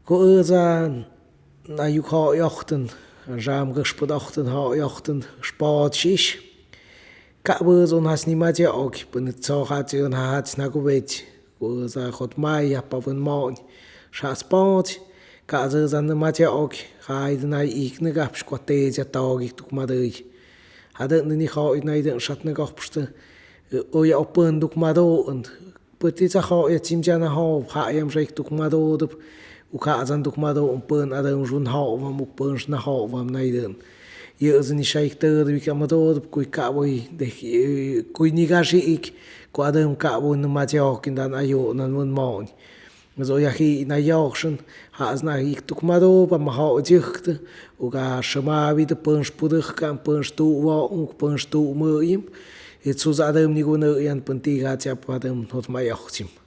Ku ayukja'yajtän ramkäxpät'ajtän ja'yajtän sypa'tsyis, ka'pä'tzu jas nimatya'uk pä nä tzo'jatzyä'k jajatzy jakupetzy, ku'ätza jotmayajpa wänma'ñ syaspa'tzi, ka'tzätza nämatya'uk jaitä nay iknäkapsy cuate'tzyata'kij tukmatäyi, jatä nä nijo'ik naitä'k syatnäkojpstä oya' päntukmatu'än, pä titza jo'ya tzimtzyanajopä ja'yam tukmatutäp u ka'tzantukmatu'äm pän atä'äm syunjo'pam u pän synajo'pam naitä'äm, yä'tzä nisyaiktäkät wika'mätutäp kuy ka'päy kuy nikasyi'ik ko'atä'äm ka'pu nä matzyajki ntan ayu'u nan wänma'ñ, oyaji'k na yo'ksyan ja'sna'ajk iktukmatu'pä ma jo'tzyäjktä u ka syämapitä pänsputäjka'm, päns tu'wa'o'k, päns tu'mä'yäm, y tzutza'tä'äm nikunä'yan pän ti'katzyajpa jatä'äm jotmaya'ojtzyem.